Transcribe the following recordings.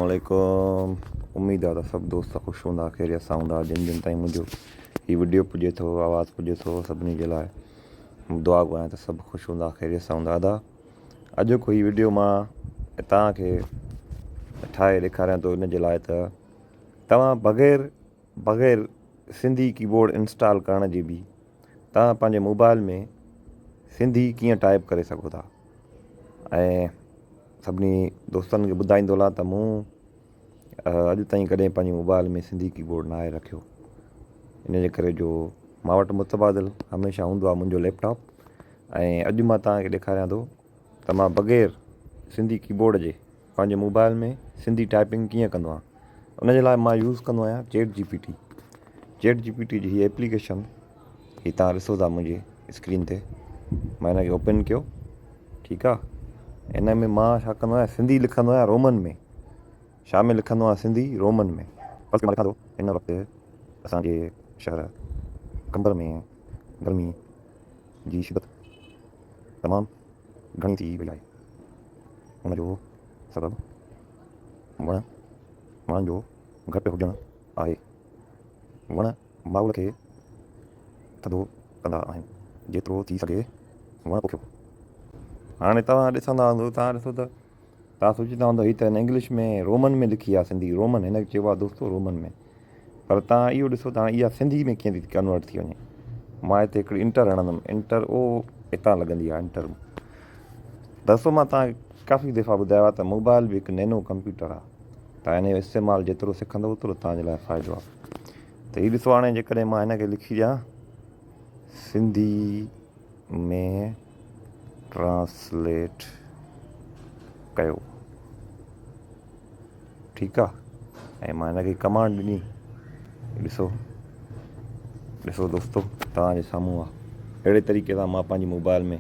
عليڪم اميد آ ته سڀ دوست خوش هوندا خيريت سان هوندا جن جن تائين منهنجو هي وڊيو پڄي ٿو آواز پڄي ٿو سڀني جي لاء دعا گو آهيان ته سڀ خوش هوندا خيريت سان هوندا ادا اڄوڪو هي وڊيو مان توهان کي ٺاهي ڏيکاريان ٿو ان جي لاء ته توهان بغير بغير سنڌي ڪيبورڊ انسٽال ڪرڻ جي به توهان پنهنجي موبائل ۾ سنڌي ڪيئن ٽائپ ڪري سگهو ٿا ۽ سڀني دوستن کي ٻڌائيندو هلان ته مون اڄ تائين ڪڏهن پنهنجي موبائل ۾ سنڌي ڪيبورڊ ناهي رکيو ان جي ڪري جو مان وٽ متبادل هميشه هوندو آهي منهنجو ليپ ٽاپ ۽ اڄ مان توهان کي ڏيکاريان ٿو ته مان بغير سنڌي ڪيبورڊ جي پنهنجي موبائل ۾ سنڌي ٽائپنگ ڪيئن ڪندو آهيان ان جي لاء مان يوز ڪندو آهيان chat G P T chat G P T جي هي ايپليڪيشن هي تان ڏسو ٿا منهنجي اسڪرين تي مان هن کي اوپن ڪيو ٺيڪ آ ان ۾ مان ڇا ڪندو آهيان سنڌي لکندو آهيان رومن ۾ ڇا ۾ لکندو آهيان سنڌي رومن ۾ بس مان لکان ٿو هن وقت اسانجي شهر قمبر ۾ گرمي جي شدت تمام گهڻي ٿي وئي آهي ان جو سبب وڻ وڻن جو گهٽ هجڻ آهي. وڻ ماحول کي ٿڌو ڪندا آهن. جيترو ٿي سگهي وڻ پوکيو. هاڻي توهان ڏسندا هوندو توهان ڏسو ته توهان سوچيندا هوندو هي ته هن انگلش ۾ رومن ۾ لکي آهي سنڌي رومن هن کي چئبو آهي دوستو رومن ۾ پر توهان اهو ڏسو ته هاڻي اها سنڌي ۾ ڪيئن ٿي ڪنورٽ ٿي وڃي مان هتي هڪڙي انٽر هڻندم انٽر او هتان لڳندي آهي انٽر دوستو مان توهان کي ڪافي دفعا ٻڌايو آهي ته موبائل به هڪ نينو ڪمپيوٽر آهي توهان هن جو استعمال جيترو سکندو اوترو توهان جي لاء فائدو آهي ته هي ڏسو هاڻي جيڪڏهن مان هن کي لکي ڏيان سنڌي ۾ ٽرانسليٽ ڪيو ٺيڪ آ ۽ مان هن کي ڪمانڊ ڏني ڏسو ڏسو دوستو توهان جي سامهون آ اهڙي طريقي سان مان پنهنجي موبائل ۾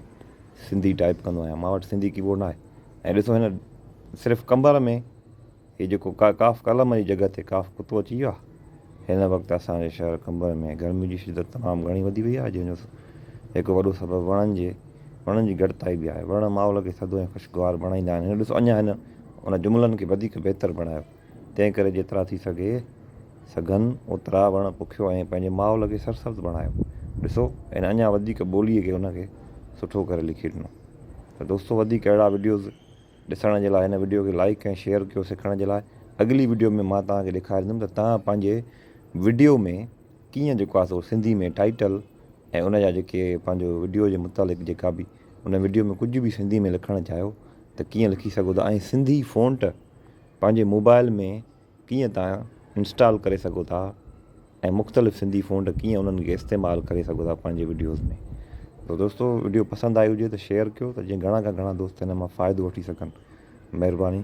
سنڌي ٽائپ ڪندو آهيان مان وٽ سنڌي ڪيبورڊ نه آهي ۽ ڏسو هن صرف قمبر ۾ هي جيڪو ڪاف قلم جي جڳهه تي ڪاف ڪتو اچي ويو آهي. هن وقت اسان جي شهر قمبر ۾ گرمي جي شدت تمام گهڻي وڌي وئي آهي جنهن جو هڪ وڏو سبب وڻن جي وڻن جي گهٽتائي به آهي. وڻ ماحول کي ٿڌو ۽ خوشگوار بڻائيندا آهن. هن ڏسو اڃا هن ان جملن کي وڌيڪ بهتر بڻايو. تنهن ڪري جيترا ٿي سگهي سگهن اوترا وڻ پوکيو ۽ پنهنجي ماحول کي سرسبز بڻايو. ڏسو هن اڃا وڌيڪ ٻوليء کي ان کي سٺو ڪري لکي ڏنو. ته دوستو وڌيڪ اهڙا وڊيوز ڏسڻ جي لاء هن وڊيو کي لائيڪ ۽ شيئر ڪيو سکڻ جي لاء اڳلي وڊيو ۾ مان توهان کي ڏيکاريندم ته توهان پنهنجي وڊيو ۾ ڪيئن جيڪو آهي سو سنڌي ۾ ٽائيٽل ۽ ان جا جيڪي پنهنجو وڊيو جي متعلق جيڪا به ان وڊيو ۾ ڪجهه به سنڌي ۾ لکڻ چاهيو ته ڪيئن لکي سگهو ٿا ۽ سنڌي فونٽ پنهنجي موبائل ۾ ڪيئن توهان انسٽال ڪري سگهو ٿا ۽ مختلف سنڌي فونٽ ڪيئن انهن کي استعمال ڪري سگهو ٿا پنهنجي وڊيوز ۾ ته دوستو وڊيو پسند آئي هجي ته شيئر ڪيو ته جيئن گهڻا کان گهڻا دوست هن مان فائدو وٺي سگهن مهرباني.